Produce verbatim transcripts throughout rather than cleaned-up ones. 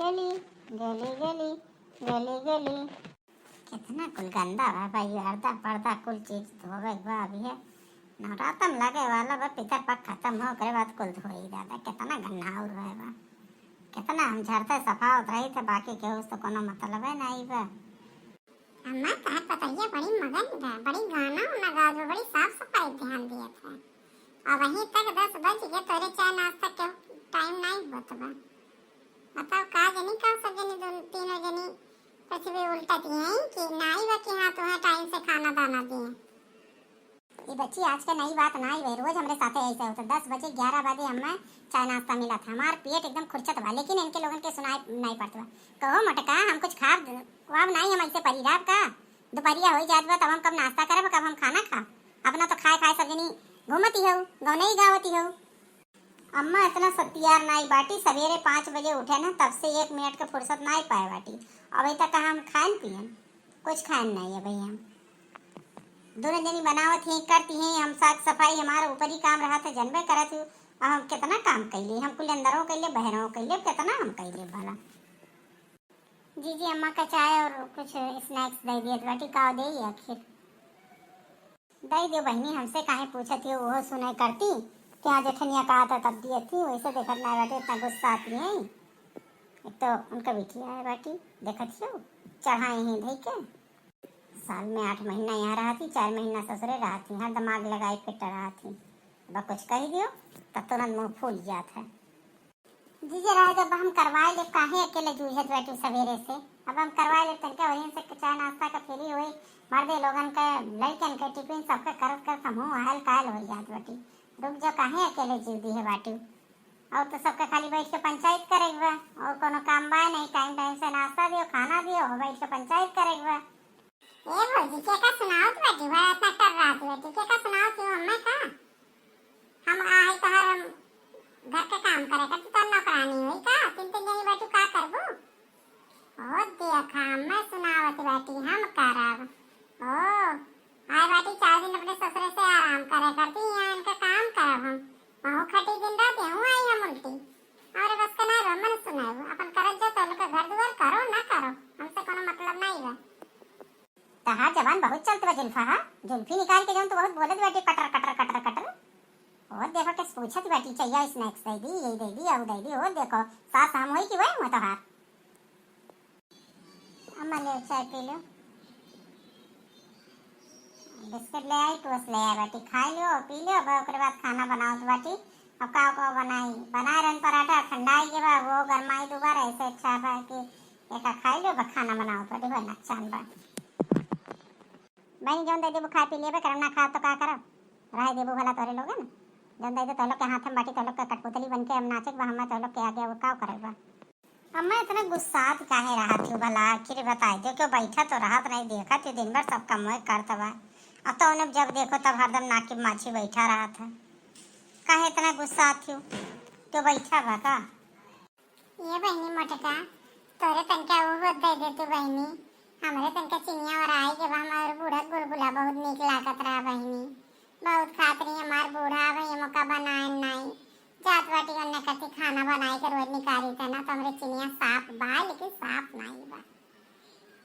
गली, गली, गली, गली, गली। कितना कुल गंदा बा भाई, अर्दा पर्दा कुल चीज धोवे के बा। अभी है नवरातन लगे वाला बा, पितर पख खत्म हो, ओकरे बाद कुल धोई। दादा, कितना गन्हाउर रहे बा, कितना हम झरते सफा होत रही थे, बाकी केहू से तो कोनो मतलबे नहीं बा। अम्मा, तहार पतोहिया बड़ी मगन बा, बड़ी गाना उना गावत बा, बड़ी साफ सफाई ध्यान दियत है। अबहीं तक दस बज गए, तोरे चाय नाश्ता के टाइम नहीं होत बा। बताओ, का जनी का सब जनी, दोनों तीनों जनी पृथ्वी उल्टा दिए हैं कि नाई बा कि हाँ, तुम्हें टाइम से खाना दाना दिए। ये बच्ची, आज के नई बात ना आई भाई, रोज हमरे साथे ऐसे होता। दस बजे, ग्यारह बजे हमें चाय नाश्ता मिला था, हमार पेट एकदम खुरचत बा, लेकिन इनके लोगन के सुनाई नहीं पड़त बा। कहो मोटका, हम कुछ खाब वाब नहीं, हम ऐसे परी रहब का? दोपहरिया हो जात बा, तब हम कब नाश्ता करब, कब हम खाना खाब? अपना तो खाए खाए सब जनी घूमती हो, गौनई गावती हो। अम्मा इतना सतियार नाई बाटी, सवेरे पाँच बजे उठे ना, तब से एक मिनट के फुर्सत नाई पाए बाटी। अबे तक हम खाएन पियन, कुछ खाएन नाई है भैया। हम दोनों जनी बनावत ही, करती हैं, हम साफ सफाई, हमारा ऊपरी काम रहा था, जनबे करत हूँ। अब हम कितना काम कैली, हम कुल अंदरों कैले, बहरों कैले, कितना हम कैले भला। जीजी अम्मा का चाय और कुछ स्नैक्स दे दिए बाटी, का दे आखिर? दे दियो बहनी, हमसे काहे पूछत हो, वो सुने करती। क्या जेठनिया कहा था तब दिए थी, वैसे देखत ना बाटी, इतना गुस्सा आती है। एक तो उनका बिटिया है बाटी, देखत हो, चढ़ाए हैं धई के। साल में आठ महीना यहाँ रहती, चार महीना ससुरे रहती, हर दिमाग लगाई फिट रहती। अब कुछ कह दियो, तब तुरंत मुँह फूल जात है। जीजे रहे जब हम करवाए ले, काहे अकेले जूझत बैठू सवेरे से? अब हम करवाए ले, तनके वहीं से चाय नाश्ता का फ्री होई। मर्दे लोगन के, लड़कन के टिफिन सबके करत करत हमहू आयल कायल हो जात बाटी। रुक जाओ, काहे अकेले जीव दी है बाटू? और तो सबके खाली बैठ के पंचायत करे के बा, और कोनो काम बा नहीं। टाइम टाइम से नाश्ता दियो, खाना दियो, बैठ के पंचायत करे के बा। ए भौजी, के का सुनावत बाटी? बड़ा इतना टर्रात बाटी, के का सुनावत हो हमें का? हम आई तोहर, हम घर के काम करे खातिर तोहर नौकरानी होई का? तीन तीन जनी बाटू, का करबू? ओ देखा, मैं सुनावत बाटी, हम करब। ओ, आए बाटी चार दिन अपने ससुरे से आराम करे खातिर, यहाँ इनका काम करब हम। वहू खटी दिन रात, यहू आई हम उल्टी। हमरे बस के ना बा, मन सुनाऊ, अपन करत जाओ, तो लोग के घर दुआर करो ना करो, हमसे कोनो मतलब नहीं बा। तहार जबान बहुत चलत बा जुल्फा, हा? जुल्फी निकाल के जौन तू बहुत बोलत बाटी, कटर, कटर, कटर, कटर। और देखो, किस पूछत बाटी, चाहिए स्नैक्स दे दी, यही दे दी, आऊ दे दी। और देखो, सास हम होई कि वही हुआ तोहार। अम्मा, ले चाय पी लो, बिस्किट ले आई, टोस्ट ले आई बाटी, खाई लो, पी लो। अब ओकरे बाद खाना बनावत बाटी। अब का का बनाई? बनाए रहन पराठा, ठंडा आई के बा, वो गरमाई दोबारा, ऐसे अच्छा बा कि एका खाई लो, बा खाना बनाओ तो देखो ना चान बा। बहनी, जौन दे देबू खाए पी लेबे करब, ना खाब तो का करब? रहे देबू भला तोरे लोगन। जौन दे दे तोह लोग के हाथ में बाटी, तोह लोग के कठपुतली बन के हम नाचे के बा, हमें तोह लोग के आगे वो का करे बा? अम्मा, इतना गुस्सात काहे रहत हो भला? आखिर बताई दो, क्यों बैठा तो रहत नहीं, देखत हो दिन भर सब कमवे करत बा। अब तो उन्हें जब देखो तब हरदम नाकी माछी बैठा रहत है। काहे इतना गुस्सात हो? क्यों बैठा बा का? ए बहिनी मोटका, तोरे तनका उहो दे दे तू बहिनी। हमरे तनका चिनिया ओराई के बा, हमार बूढ़ा गुलगुला बहुत नीक लागत रहा बहिनी। बहुत खात रही हमार बूढ़ा, अब ये मौका बनाए नाई। जात बाटी ओन्ने करती खाना बनाए के रोज निकारी थे ना, तो हमरे चिनिया साफ बा, लेकिन साफ नाई बा।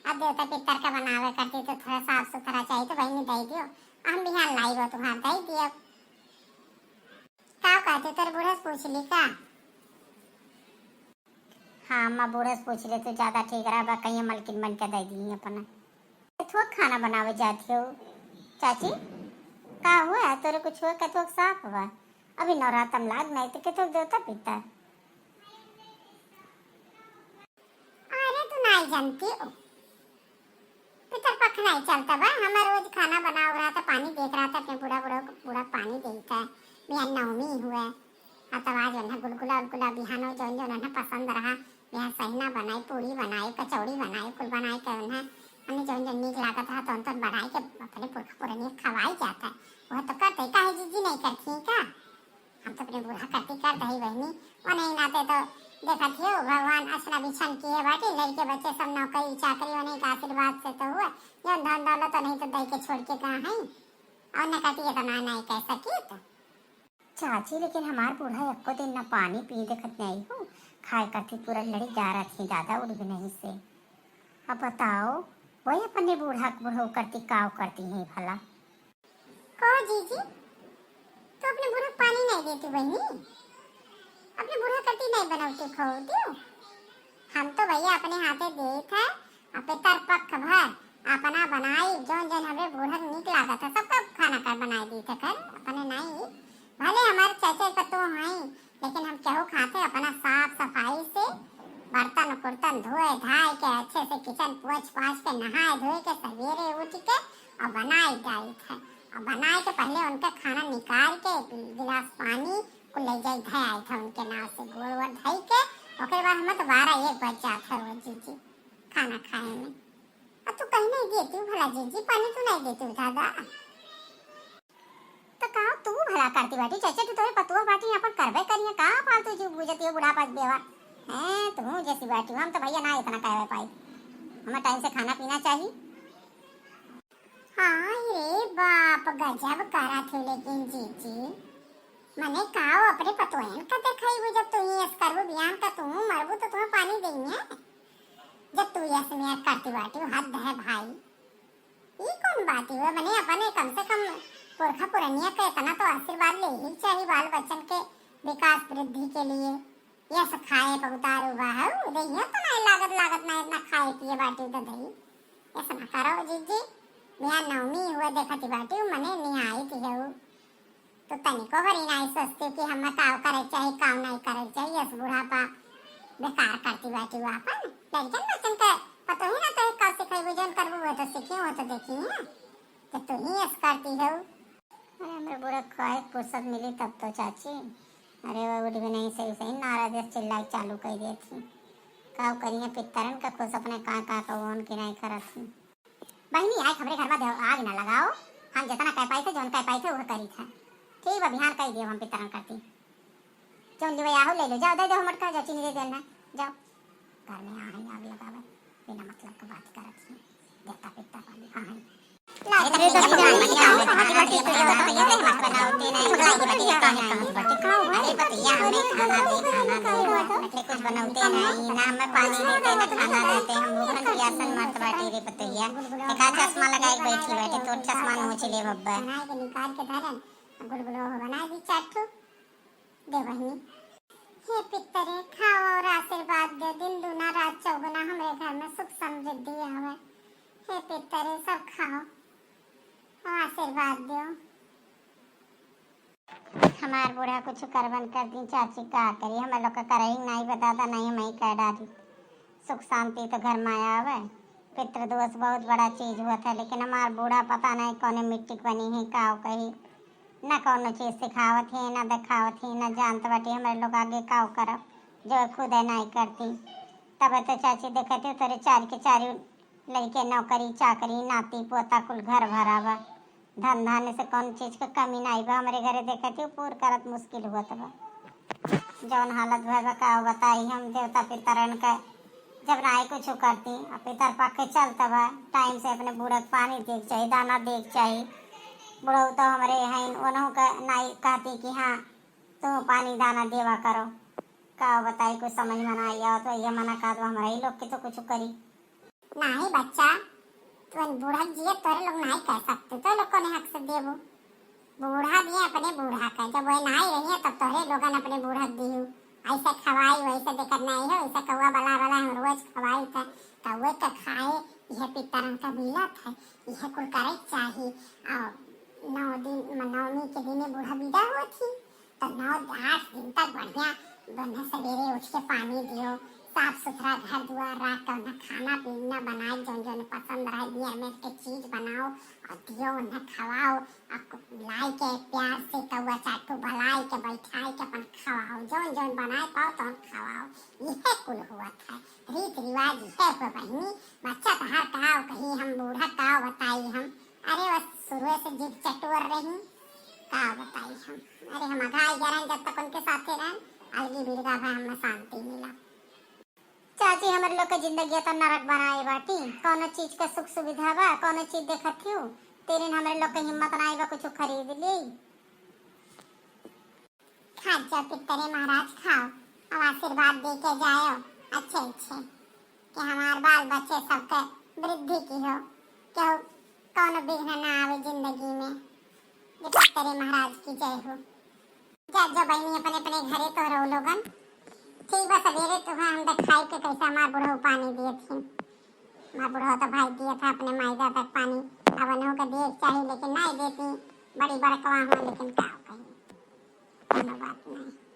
अब देवता पितर का बनावे करती तो थोड़ा साफ सुथरा चाहिए, तो बहिनी दे दियो। हम बिहान लाई वो तुम्हार दे दियो। का कहते, तोर बूढ़ा से पूछ ली का? हाँ अम्मा, बूढ़ा से पूछ ले तो ज्यादा ठीक रहा बा, कहीं मलकिन बन के दे दी अपना। कथुआ खाना बनावे जाती हो चाची? का हुआ है तोरे, कुछ हुआ? कथुआ साफ बा, अभी नवरातम लाग नहीं तो कथुआ देवता पितर। अरे तू नहीं जानती हो, पितर पख नहीं चलता बा। हमार रोज खाना बनाओ रहा था, पानी देख रहा था, अपने बूढ़ा बूढ़ा बूढ़ा पानी देता है। बिहान नवमी हुआ है, आ तब आज वन्हा गुलगुला उलगुला बिहानो जौन जौन वन्हा पसंद रहा, बिहान सहिना बनाई, पूरी बनाई, कचौड़ी बनाई, कुल बनाई के वन्हा, हमने जौन जौन नीक लागत रहा तौन तौन बनाई के अपने पुरखा पुरनिया खवाई जाता है। वह तो करते काहे जीजी नहीं करती का? हम तो अपने बूढ़ा करती कर दही बहिनी, वो नहीं नाते तो देखत हो भगवान असना बिछन किए बाटे, लड़के बच्चे सब नौकरी चाकरी होने के आशीर्वाद से तो हुआ, जौन धन दौलत तो नहीं तो दई के छोड़ के कहाँ है, और न कहती है तो ना नहीं कह सकी तो। चाची, लेकिन हमार बूढ़ा एको दिन ना पानी पी देखत नहीं हो, खाए करती पूरा लड़ी जा रहत ही दादा उठ भी नहीं से। अब बताओ, वही अपने बूढ़ा बुढ़ऊ करती काव करती है भला? कहो जीजी, तू अपने बूढ़ा पानी नहीं देती बहनी, अपने बूढ़ा करती नहीं बनावती खावती हो। हम तो भैया अपने हाथे देत है, अपने तर पख भर अपना बनाई, जौन जौन हमरे बूढ़ा नीक लागत है, सबका खाना कर बनाई देत है। खैर, अपने नहीं, भले हमारे चाचा का तो हैं, लेकिन हम केहू खाते अपना साफ सफाई से बर्तन कुर्तन धोए धाए के, अच्छे से किचन पोछ पाछ के, नहाए धोए के, सवेरे उठ के और बनाए जाइत है। और बनाए के पहले उनका खाना निकाल के गिलास पानी को ले जाए धै आए थे उनके नाव से, गोड़ वोड़ धई के। ओकरे बाद हम तो बारह एक बज जात है रोज जीजी खाना खाए में। अब तू कहीं नहीं देती हूँ भला जीजी, पानी तू नहीं देती हूँ दादा। तो का तू भला करती बाटी, चाचा तू तोरे पतुआ बाटी अपन करबे करिए, का फालतू जीव बुझती हो बुढ़ापा बेवा। हैं, तू जैसी बाटी, हम तो भैया ना इतना कहवे पाई, हमें टाइम से खाना पीना चाहिए। हाँ रे बाप, गजब करा थे लेकिन जीजी, मने का अपने पतोहन का देखाई हो, जब तू ही ऐस करबू बिहान का तू मरबू तो तुम्हें पानी देंगे, जब तू ऐस में करती बाटी, हद है भाई। ई कौन बात हुआ? मने अपने कम से कम पुरखा पुरनिया के इतना तो आशीर्वाद ले ही चाहिए बाल बच्चन के विकास वृद्धि के लिए। यस खाए पे उतारू बा हऊ, देहिया तो नहीं लागत, लागत नहीं इतना खाए पिए बाटी तो दही। ऐसा ना करो जीजी, बिहान नवमी हुआ देखती बाटी, मने निहाई थी हऊ। तो तनिको भरी नाई सोचती कि हम काव करे चाहिए, काव नहीं करे चाहिए। यस बुढ़ापा बेकार करती बैठी हुआ अपन। लड़कन बच्चन के पतो ही ना तो काव सिखाई, जौन करबू वो तो सीखी, वो तो देखी है। तो तू ही यस करती हो। अरे हमरे बूढ़ा खाए के फुर्सत मिली तब तो चाची। अरे वो उठ भी नहीं सही सही नारा देस चिल्लाई चालू कर देती। काव करिए पित्तरन का खुश अपने का का का ओन की नहीं करत ही। बहिनी, आज हमरे घर में देव-, आग ना लगाओ। हम जितना कह पाई थे, जौन कह पाई थे, वह करी थे। ठीक बा, बिहान कह दियो, हम पितरन करती। जौन लिवे आहो, ले लो, जाओ, दे दो, मटका, जाओ, चीनी दे देना, जाओ। घर में आ है आग लगावे, बिना मतलब के बात करत ही। देता पिता वाली, हाँ है। अरे तो भैया, हम नहीं खाते, बाटी बाटी तो ये तो हम बनाते नहीं, चुगलाई की बाटी तो नहीं। अरे पतिया, हमें खाना दे, खाना दे, कुछ बनौते नहीं, ना हमें पानी देते, ना खाना देते, हम भूखन पियासन मरत बाटी रे। तो भैया, देखा चश्मा लगाई के बैठी बाटे, तोर चश्मा नोच ले बब्बा। बनाए के निकाल के धरन, गुलगुलो हो बनाए दी चार ठो, दे बहिनी। हे पितरे, खाओ और आशीर्वाद दे, दिन दूना रात चौगुना हमरे घर में सुख समृद्धि आवे। हे पितरे, सब खाओ और आशीर्वाद दो। हमार बूढ़ा कुछ करबन कर दी चाची, का करी, हम लोग का करही नाई बा दादा, नाई हम ही कह डारी। सुख शांति तो घर में आवे। पितृदोष बहुत बड़ा चीज होत है, लेकिन हमार बूढ़ा पता नहीं कौने मिट्टी के बनी है, काव कही, ना कौनो चीज सिखावत है, ना देखावत है, ना जानत बाटी हमरे लोग आगे काव करब, जो खुदे नाई करती। तब तो चाची देखती हो तोरे चार के चारी लइके नौकरी चाकरी, नाती पोता कुल घर भरा बा। धन धान्य से कौन चीज के कमी नाई बा। हमरे घरे देखत ही पूर करत मुश्किल होत बा। जौन हालत भय बा का बताई हम देवता पितरन के, जब नाई कुछ करती, आ पितर पक्के चलत बा, टाइम से अपने बूढ़ा के पानी देख चाही, दाना देख चाही। बुढ़ऊ तो हमरे हैं, उन्हों के नाई कहती कि हाँ, तुम पानी दाना देवा करो। का बताई, कुछ समझ में ना आई आवत बा, ये मना कहत बा, हमरा ही लोग के तो कुछ करी। नाही बच्चा, तुम बूढ़ा जिए तोरे लोग नाही कह सकते, तो लोग कोने हक से देबो? बूढ़ा दिए अपने बूढ़ा का, जब वह नाही रही है तब तोरे लोगन अपने बूढ़ा दियो। ऐसे खवाई वैसे देखत नाही हो, ऐसे कौआ बला बला हम रोज खवाई था, कौए का खाए यह पितरन का मिलत है, यह कुल करे चाही। और नौ दिन, नवमी के दिन बूढ़ा विदा होत ही, तो नौ आठ दिन तक बढ़िया, बढ़िया सवेरे उठ के पानी दियो, साफ सुथरा घर दुआर रख के उन्हें खाना पीना बनाए, जौन जौन पसंद रहे, नियर में के चीज बनाओ और दियो, उन्हें खवाओ। और कु-, लाई के प्यार से कौआ चाटू भलाई के बैठाए के अपन खवाओ, जौन जौन बनाए पाओ तौन खवाओ। यह कुल हुआ था रीत रिवाज, यह हुआ बहिनी। बच्चा तहार का कही हम बूढ़ा का बताई हम। अरे बस शुरुए से जिद चटोर रही, का बताई हम। अरे हम अघाई गरन जब तक उनके साथे रहन, अलगी बिरगा भा हमें शांति मिला। चाची, हमरे लोग के जिंदगी तो नरक बनाए बाटी। कौनो चीज के सुख सुविधा बा, कौनो चीज देखत हियो, तेरे हमरे लोग के हिम्मत नाई बा कुछ खरीद ली। अच्छा पितरे महाराज खाओ, अब आशीर्वाद दे के जाओ अच्छे अच्छे, कि हमार बाल बच्चे सबके वृद्धि की हो, केहू कौनो विघ्न ना आवे जिंदगी में। ये पितरे महाराज की जय हो। जा जो बहिनी अपने अपने घरे तो रहो लोगन। ठीक बा, सवेरे तुहे हम देखाई के कैसे हमार बुढ़ऊ पानी दिए थी। हमार बुढ़ऊ तो भाई दिए था अपने माई दादा के पानी, अब उन्हों के दिए के चाही लेकिन नहीं देती, बड़ी बड़कवा हुआ लेकिन का कही, कोनो बात नहीं।